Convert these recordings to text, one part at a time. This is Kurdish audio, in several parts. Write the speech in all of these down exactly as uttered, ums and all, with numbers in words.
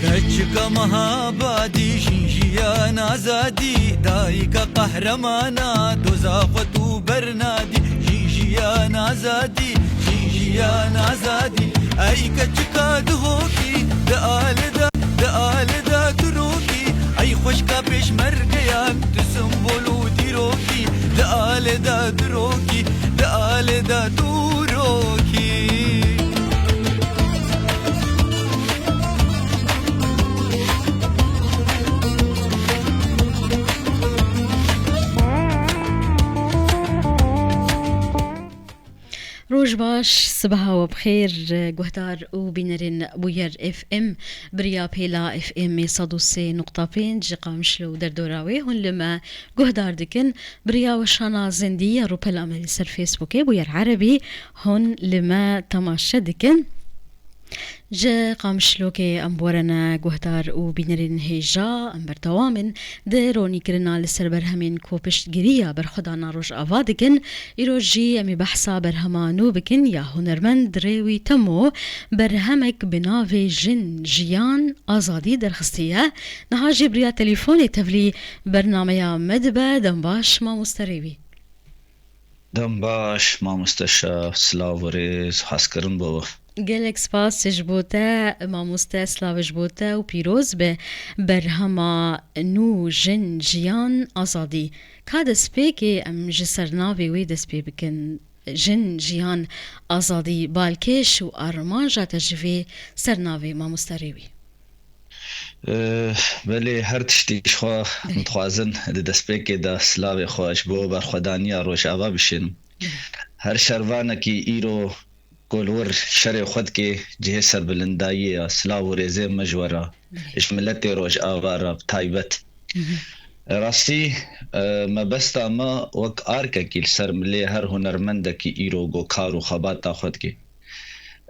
Keçika meha badî, jin jiyan azadî, dayika qehremana, doza xwe tu bernadî, jin jiyan azadî, jin jiyan azadî. Ey keçika dihokî, di alida, di alida tu rokî, ey xweşka pêşmergeyan, tu simbol û dîrokî, di alida tu rokî, di alida tu rokî. Roj baş, sibeha we bi xêr, guhdar û bînerên Bûyer F M, bi riya pêla F M sed û sê nokta pênc ji Qamişlo û derdora wê hûn li me guhdar dikin. Bi riya weşana zindî ya rûpela me li ser Facebookê, Bûyer Erebî, hûn li me temaşe dikin. Ji Qamişlokê em bi we re ne, guhdar û bînerên hêja, em berdewam in di ronîkirina li ser berhemên ku piştgiriya berxwedana Rojava dikin. Îro jî em ê behsa berhema nû bikin ya hunermend Rêwî Temo, berhemek bi navê Jin, Jiyan, Azadî derxistiye. Niha jî bi riya telîfonê tevlî bernameya me dibe. Dem baş, mamoste Rêwî. Dem baş, mamoste Şef, silav û rêz, hezkirin bo we. Gelek spas ji bo te, mamoste, silav ji bo te û pîroz be berhema nû Jin, Jiyan, Azadî. Ka destpêkê em ji ser navê wê dest pê bikin. Jin, Jiyan, Azadî, balkêş û armanca te ji vê sernavê, mamoste Rêwî. Eh, belê, her tiştî ji xwe Belê. Em dixwazin di destpêkê de silavê xwe ji bo berxwedaniya Rojava bişînin. Belê. Her şervanekî îro ku li wir şerê xwe dike, cihê serbilindayiyê ya, silav û rêzê me ji we re, Belê. Ji miletê Rojava re bi taybet. Hı hı. Rastî, eh, mebesta me wek arkekî li ser milê her hunermendekî îro ku kar û xebata xwe dike.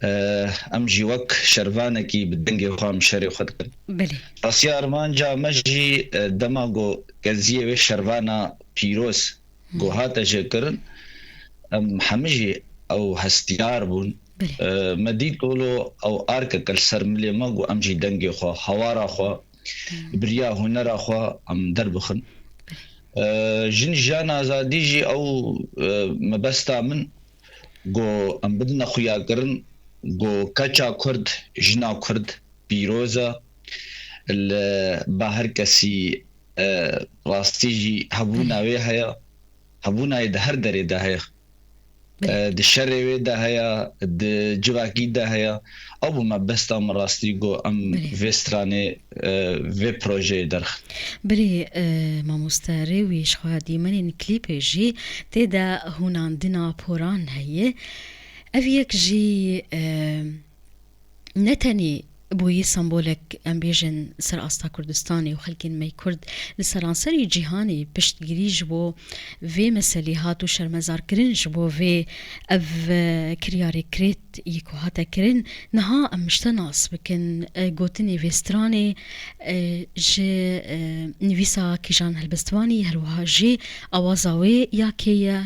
Eh, em jî wek şervanekî bi dengê xwe em şerê xwe dikin. Belê. Rastî armanca me jî, eh, dema ku keziyê wê şervana pîroz ku Hı. hate jêkirin, em hemî jî ew hestiyar bûn. Belê. Eh, me dît wilo ew arkeke li ser milê me ku em jî dengê xwe, hawara xwe, Hı. bi riya hunera xwe em derbixin. Belê. Eh, Jin, Jiyan, Azadî jî ew, eh, mebesta min ku em bidine xuyakirin ku keça Kurd, jina Kurd pîroz e. Li ba her kesî, e, rastî jî hebûna Belê. wê heye. Hebûna wê di her derê de heye. Belê. E, di şerê wê de heye, di civakî de heye. Ew bû mebesta min rastî ku em Belê. vê stranê, e, vê projeyê derxin. Belê, e, mamoste Rêwî, ji xwe dîmenên klîpê jî tê de hûnandina poran heye. Ev yek jî, e, ne tenê bûyî sembolek, em bêjin, ser asta Kurdistanê û xelkên me yê Kurd li seranserî cîhanê piştgirî ji bo vê meselê hat û şermezarkirin ji bo vê ev, e, kiryarê kirêt yê ku hate kirin. Niha em ji te nas bikin, e, gotinê vê stranê, e, ji, e, nivîsa Kîjan Helbestvanî, her wiha jî awaza wê ya kê ye,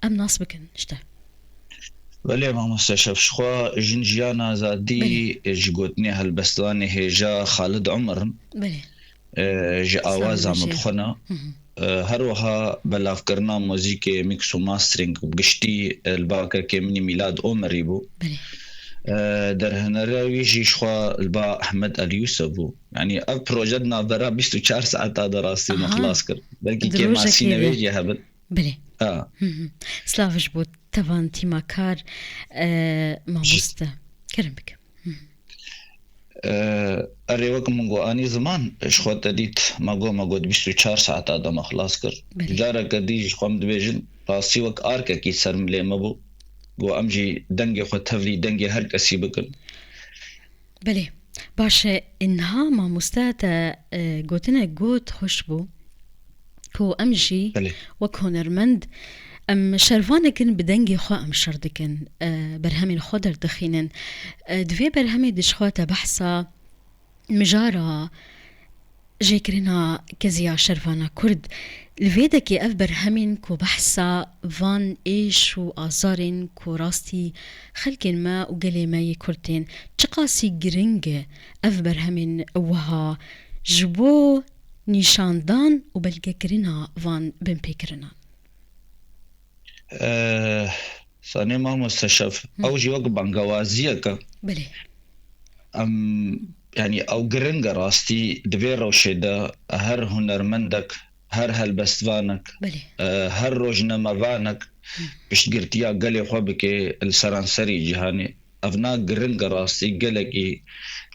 em nas bikin ji te. Belê, mamoste Şef, ji xwe Jin, Jiyan, Azadî, Belê. ji gotinê helbestvanê hêja Xalid Omer in. Belê. E, ji Sağ awaza olun, min Şef. bi xwe ne. Hı hı. E, her wiha belavkirina muzîkê, mix û mastering bi giştî, e, li ba kekê min î Mîlad Omerî bû. Belê. E, derhêneriya wî jî ji xwe li ba Ehmed El Yusuf bû. Yanî ev proje di navbera bîst û çar saeta de rastî me Aha. xilas kir. Belkî Di kêmasî rojekê de. newê jî hebin. Belê. Ha. Hı hı. Silav ji bo tevan tîma kar, e, mamoste. Kerem bike. Hı hı. E, erê, wek min got, anî ziman, ji xwe te dît, me got, me got bîst û çar saeta de me xilas kir. Belê. Careke dî ji xwe em dibêjin, rastî wek arkekî ser milê me bû. Got, em jî dengê xwe tevlî dengê her kesî bikin. Belê. Baş e, niha mamoste te, e, gotinek got, xweş bû. Ku em jî Belê. wek hunermend, em şervanek in, bi dengê xwe em şer dikin, e, berhemên xwe derdixînin. E, di vê berhemê de ji xwe te behsa mijara Jêkirina keziya şervana Kurd. Li vê dekê ev berhemên ku behsa van êş û azarên ku rastî xelkên me û gelê me yê Kurd tên, çiqasî giring e ev berhemên wiha ji bo nîşandan û belgekirina van binpêkirinan? Eh, Sanê mamoste Şef, Hı. ew jî wek bangewaziyek e. Belê. Em, yanî ew giring e rastî, di vê rewşê de her hunermendek, her helbestvanek, Belê. e, her rojnamevanek Hı. piştgirtiya gelê xwe bike li seranserî cîhanê. Evna giring e rastî, gelekî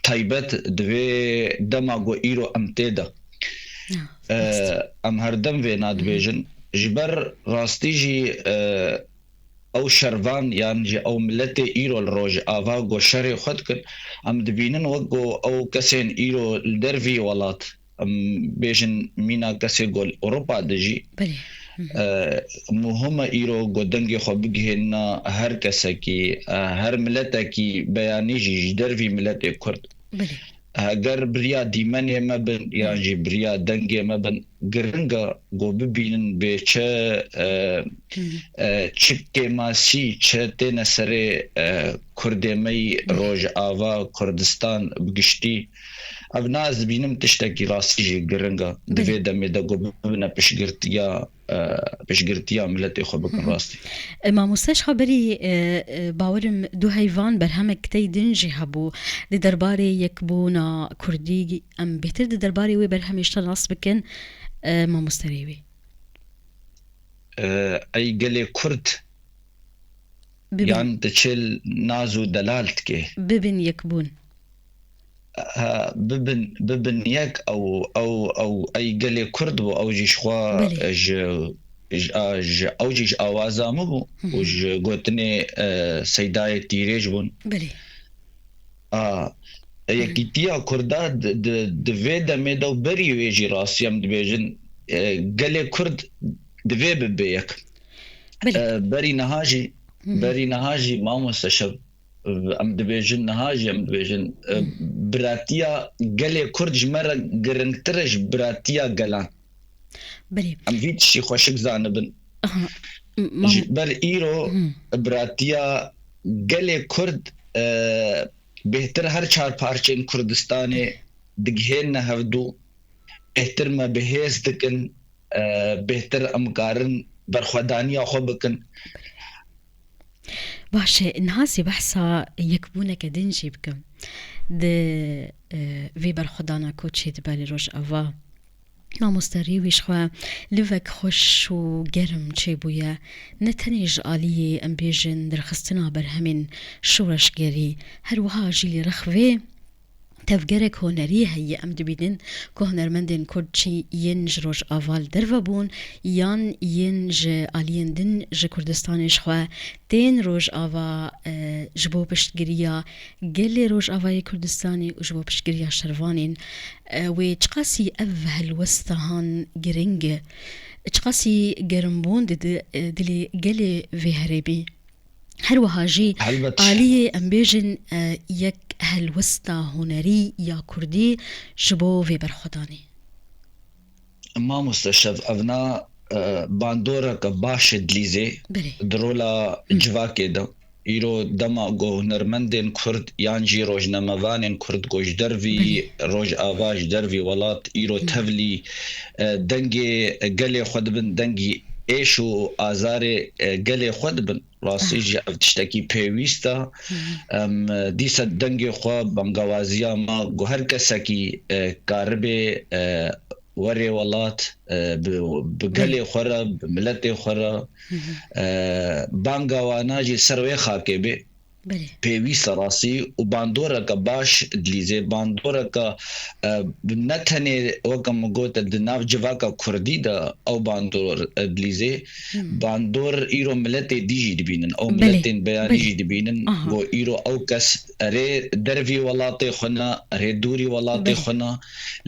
taybet di vê dema ku îro em tê de. Ya, E, rast. em herdem vê nadibêjin. Ji ber rastî jî, e, ew şervan yan jî ew miletê îro li Rojava ku şerê xwe dikin, em dibînin wek ku ew kesên îro li dervî welat, em bêjin mîna kesê ku li Ewropa dijî, Belê. Hı hı. e, muhim e îro ku dengê xwe bigihênina her kesekî, e, her miletekî beyanî jî ji dervî miletê Kurd. Belê. Heger biriya dîmenê me bin, yan Hı. jî biriya dengê me bin, giring e ku bibînin bê çi, e, Hı hı. e, çi kêmasî, çi têne serê, e, Kurdê me yî Hı. Rojava, Kurdistan bi giştî. Ev na ez dibînim tiştekî rastî jî giring e. Di Belê. vê demê de ku bibine piştgirtiya, e, piştgirtiya miletê xwe bikin Hı hı. rastî. E, mamoste, ji xwe berî, e, e, bawerim du heyvan berhemek tey din jî hebû. Di derbarê yekbûna Kurdî em bêhtir di derbarê wê berhemê ji te nas bikin, e, mamoste Rêwî. E, ey gelê Kurd Bibin. yan diçe li naz û delal dike. Bibin yekbûn. Ha, bibin, bibin yek, ew, ew, ew, ey gelê Kurd bû, ew jî ji xwe, Belê. e, ji, ji, a, ji, ew jî ji awaza min bû Hı hı. û ji gotinê, e, Seydayê Tîrêj bûn. Belê. A, Hı hı. Yekîtiya Kurda di, di, di vê demê de û berî wê jî rastî em dibêjin, e, gelê Kurd divê bibe yek. Belê. E, berî niha jî, Hı hı. berî niha jî mamoste Şef, em dibêjin, niha jî em dibêjin, e, Hı. biratiya gelê Kurd ji me re giringtir e ji biratiya gelan. Belê. Em vî tiştî xweşik zanibin. Aha. M-, mam- Ji ber îro Hı. biratiya gelê Kurd, e, bêhtir her çar parçeyên Kurdistanê digihêne hevdû, bêhtir me bi hêz dikin, e, bêhtir em karin berxwedaniya xwe bikin. Baş e, niha zî behsa yekbûneke din jî bikim. Di, e, vê berxwedana ku çêdibe li Rojava, mamoste Rêwî ji xwe livek xweş û germ çêbûye. Ne tenê ji aliyê, em bêjin, derxistina berhemên şoreşgerî, her wiha jî li rex vê tevgerek hunerî heye. Em dibînin ku hunermendên Kurd çi yên ji Rojava li derve bûn, yan yên ji aliyên din ji Kurdistanê ji xwe tên Rojava, e, ji bo piştgiriya gelê Rojavayê Kurdistanê û ji bo piştgiriya şervanên, e, wê. Çiqasî ev helwesta han giring e, çiqasî gerimbûn dide, e, dilê gelê vê herêmê. Her wiha jî Helbet. aliyê, em bêjin, e, yek helwesta hunerî ya Kurdî ji bo vê berxwedanê. Mamoste Şef, evna, e, bandoreke baş e dilîzê Belê. di rola Hı. civakê de. Îro dema ku hunermendên Kurd yan jî rojnamevanên Kurd ku ji dervî Belê. Rojava, ji dervî welat, îro Hı. tevlî, e, dengê gelê xwe dibin, dengî êş û azarê, e, gelê xwe dibin. Rastî Ah. jî ev tiştekî pêwîst e. Hı hı. Em, e, dîsa dengê xwe, bangewaziya me, ku her kesekî, e, karibe, e, were welat, e, bi, bi Belê. gelê xwe re, bi miletê xwe re, Hı hı. e, banga wana jî ser wê xakê bê. Belê. Pêwîst e rastî û bandoreke baş dilîzê, bandoreke, e, ne tenê weke min gote di nav civaka Kurdî de ew bandor, e, dilîzê, Hmm. bandor îro miletê dî jî dibînin, ew Belê, miletên beyanî belê. jî dibînin, Aha. ku îro ew kes erê dervî welatê xwe ne, erê dûrî welatê Belê. xwe ne,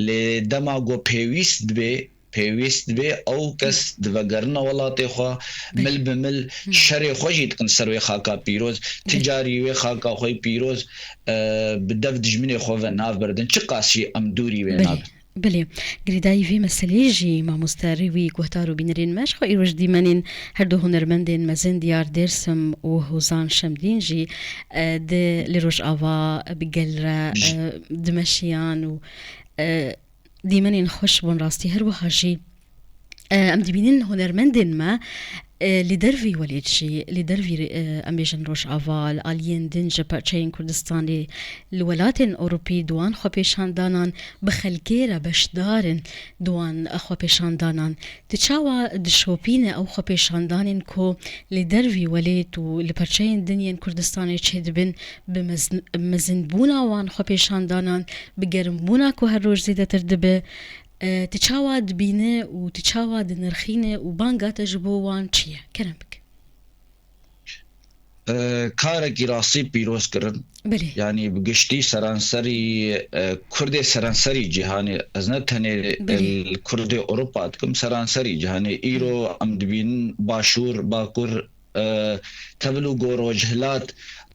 lê dema ku pêwîst dibe, pêwîst dibe ew kes Hı. divegerine welatê xwe, Belê. mil bi mil Hı. şerê xwe jî dikin ser wê xaka pîroz, Belê. ticarî wê xaka xwe pîroz, e, bi dev dijminê xwe ve nav berdin. Çiqas jî em dûrî wê Belê. nabin. Belê, girêdayî vê meseleyê jî mamoste Rêwî, guhdar û bînerên me, ji xwe îroj dîmenên her du hunermendên mezin Diyar Dêrsim û Hozan Şemdîn jî, e, di, li Rojava bi gel re, e, dimeşiyan û, e, dîmenên xweş bûn rastî. Her wiha jî, e, em dibînin hunermendên me, e, li dervî welêt jî, li dervî, e, em bêjin Rojava, li aliyên din ji parçeyên Kurdistanê, li welatên Ewropî di wan xwepêşandanan bi xelkê re beşdar in di wan xwepêşandanan. Ti çawa dişopîne ew xwepêşandanên ku li dervî welêt û li parçeyên din yên Kurdistanê çêdibin, bi mezin-, mezinbûna wan xwepêşandanan, bi germbûna ku her roj zêdetir dibe, e, ti çawa dibîne û ti çawa dinirxîne û banga te ji bo wan çi ye? Kerem bike. E, karekî rastî pîroz kirin. Belê. Yanî bi giştî seranserî, e, Kurdê seranserî cîhanê, ez ne tenê, Belê. e, Kurdê Ewropa dikim, seranserî cîhanê. Îro em dibînin Başûr, Bakur, e, tevil û go Rojhilat,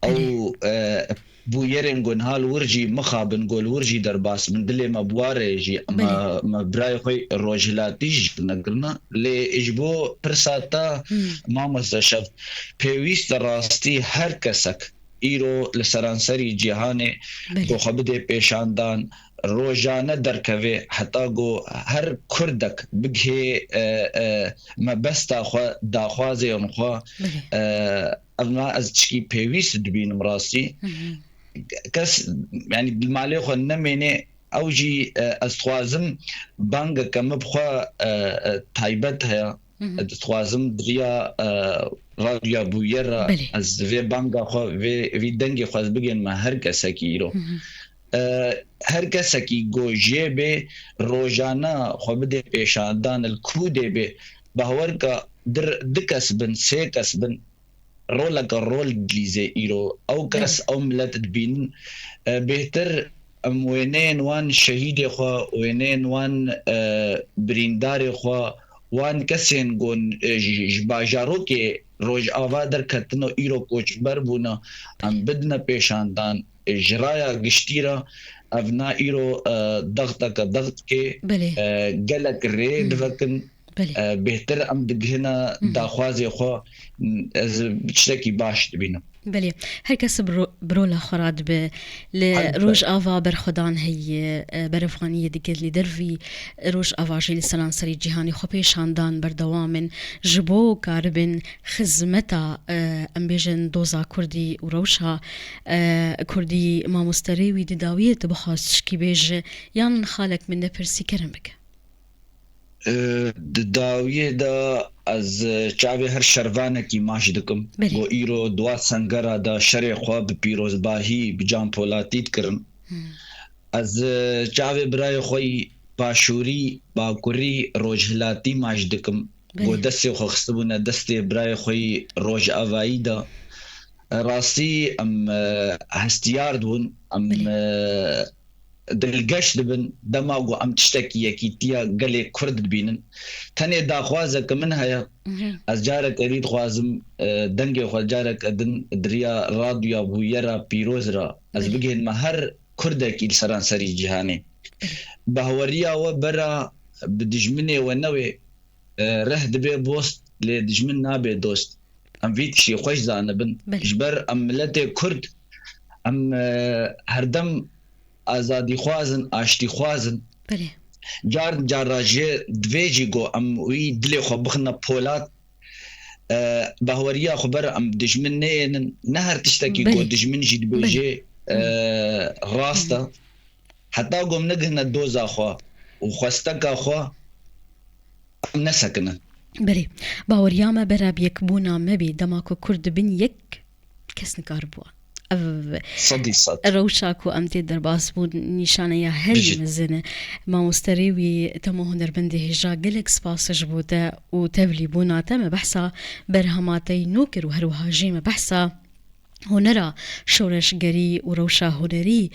ew, Belê. e, bûyerên ku niha li wir jî mixabin, ku li wir jî derbas bin, dilê me bi wa re jî, me, Belê. me birayê xwe rojhilatî jî negirina. Lê ji bo pirsa te, Hmm. mamoste Şev, pêwîst e rastî her kesek îro li seranserî cîhanê Belê. ku xwe bidê pêşandan, rojane derkeve, heta ku her Kurdek bigihê, e, e, mebesta xwe, daxwazên xwe, Belê. e, Ev na ez tişkî pêwîst dibînim rastî. Hı hı. Kes, yanî, li malê xwe nemêne, ew jî, e, ez dixwazim bangeke min bi xwe, e, e, taybet heye. Hı hı. Ez dixwazim di riya, e, radyoya bûyer re Belê. ez vê banga xwe, vê, vî dengê xwe ez bigihînim her kesekî îro. Hı hı. E, her kesekî ku jê bê, rojane xwe bidê pêşandan, li ku dê bê, bawer ke dir-, du kes bin, sê kes bin, roleke rol dilîzê îro. Ew kes, Belê. ew milet dibînin, e, bêhtir em wêneyên wan şehîdê xwe, wêneyên wan, e, birîndarê xwe, wan kesên ku, e, ji, ji bajarokê Rojava derketin û îro koçber bûne, em bidine pêşandan. E, ji raya giştî re ev na îro, e, dexteke dextkê, Belê. e, gelek rê Hmm. divekin. Belê. E, bêhtir em digihine Hmm. daxwazê xwe, ez tiştekî baş dibînim. Belê. Her kes bi ro-, bi rola xwe radibe. Li Elbet. Rojava berxwedan heye, e, berevaniyê dike li dervî Rojava jî li seranserî cîhanê xwepêşandan berdewam in. Ji bo karibin xizmeta, e, em bêjin doza Kurdî û rewşa, e, Kurdî, mamoste Rêwî, di dawiyê tu bixwaz tişkî bêje, yan xalek min nepirsî, kerem bike. E, di dawiyê de ez, e, çavê her şervanekî maç dikim. Belê. Ku îro di wa sengera de şerê xwe bi pîrozbahî, bi canpolatî dikirin. Hmm. Ez, e, çavê birayê xwe yî Başûrî, Bakurî, Rojhilatî maç dikim. Belê. Ku destê xwe xistibûne destê birayê xwe yî Rojavayî de. E, rastî em, e, hestiyar dibûn, em, Belê. e, dilgeş dibin, dema ku em tiştekî yekîtiya gelê Kurd dibînin. Tenê daxwazeke min heye, Mhm. ez careke dî dixwazim, e, dengê xwe careke din di riya radyoya bûyera pîroz re ez Belê. bigihînime her Kurdekî li seranserî cîhanê. Belê. Bahweriya we bera bi dijminê we newê, e, reh dibe bost, lê dijmin nabe dost. Em vî tiştî xweş zanibin. Belê. Ji ber em miletê Kurd, em, e, herdem azadîxwaz in, aştîxwaz in. Belê. Car cara jê divê jî ku em wî dilê xwe bixine polat, e, bahweriya xwe ber em dijmin neyênin. Ne her tiştekî ku Belê. dijmin jî dibêje, Belê. e, rast e. Heta ku em negihine doza xwe û xwesteka xwe, em nesekinin. Belê. Baweriya me bera bi yekbûna me bê. Dema ku Kurd dibin yek, kes nikare bi wan. Ev Sedî sed. rewşa ku em tê derbas bûn nîşaneya herî Bijî. mezin e. Mamoste Rêwî, te me hunermendê hêja, gelek spas ji bo te û tevlîbûna te. Me behsa berhema te yî nû kir û her wiha jî me behsa hunera şoreşgerî û rewşa hunerî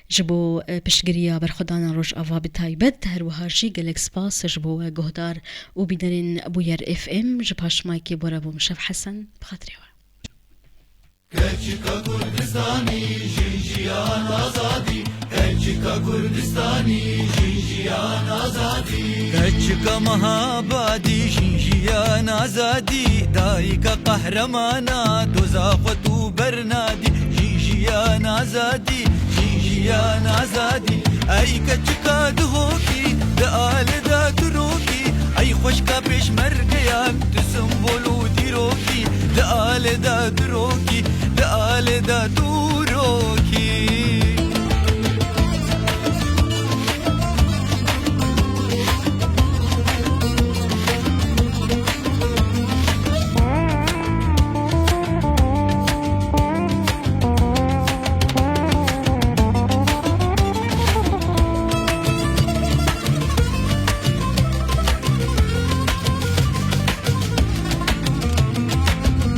ji bo, e, piştgiriya berxwedana Rojava bi taybet. Her wiha jî gelek spas ji bo we guhdar û bînerên Bûyer F M. Ji paş maykê bi we re bûm, Şev Hesen, bi xatirê we. Keçika Kurdistanî, jin jiyan azadî. Keçika Kurdistanî, jin Jiyan azadî. Keçika Mehabadî, jîn jiyan azadî, dayika qehremana, doza xwe tu bernadî, jîn jiyan azadî, jîn jiyan azadî. Ey keçika Duhokî, di alê de tu rokî, ey xweşka pêşmergeyan, tu simbol û dîrokî, di alê de tu rokî, di alê de tu rokî.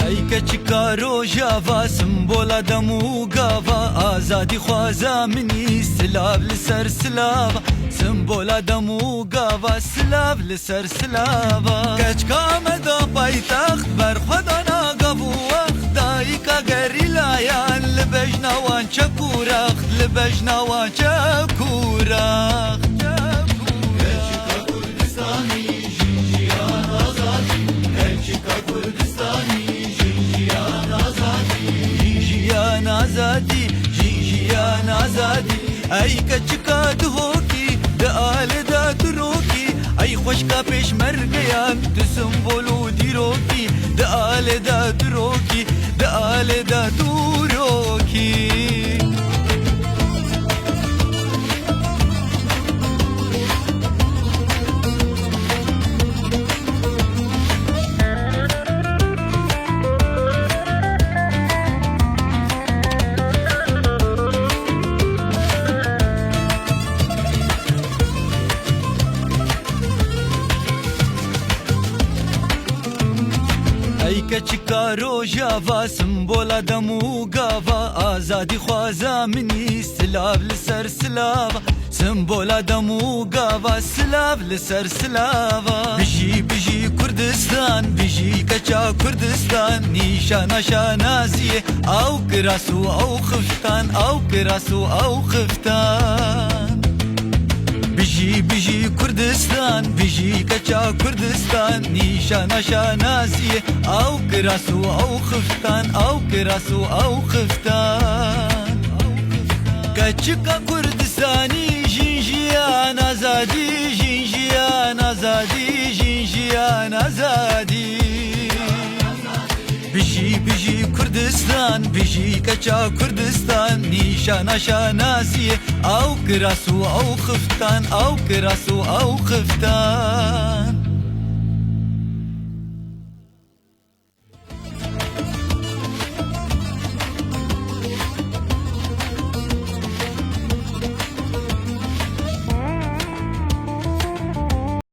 Ey keçika Rojava, simbola dem û gava, azadî xwaza minî, silav li ser silava, simbola dem û gava, silav li ser silava. Keçika me da paytext, berxwe dana gav û wext, dayika gerîlayan, li bejna wan çek û rext, li bejna wan çek û rext. Keçika Kurdistanî, jîn jiyan azadî, keçika Kurdistanî, jîn jiyan azadî, jîn jiyan azadî, jîn jiyan azadî. Ey keçika Duhokî, di alê de tu rokî, ey xweşka pêşmergeyan, tu simbol û dîrokî, di alê de tu rokî, di alê de tu rokî. Ey keçika Rojava, simbola dem û gava, azadî xwaza minî, silav li ser silava, simbola dem û gava, silav li ser silava. Bijî, bijî Kurdistan, bijî keça Kurdistan, nîşana şanaziyê, ew kiras û ew xiftan, ew kiras û ew xiftan. Bijî, bijî Kurdistan, bijî keça Kurdistan, nîşana şanaziyê, ew kiras û ew xiftan, ew kiras û ew xiftan. Keçika Kurdistanî, jîn jiyan azadî, jîn jiyan azadî, jîn jiyan azadî. Bijî, bijî Kurdistan, bijî keça Kurdistan, nîşana şanaziyê, ew kiras û ew xiftan, ew kiras û ew xiftan.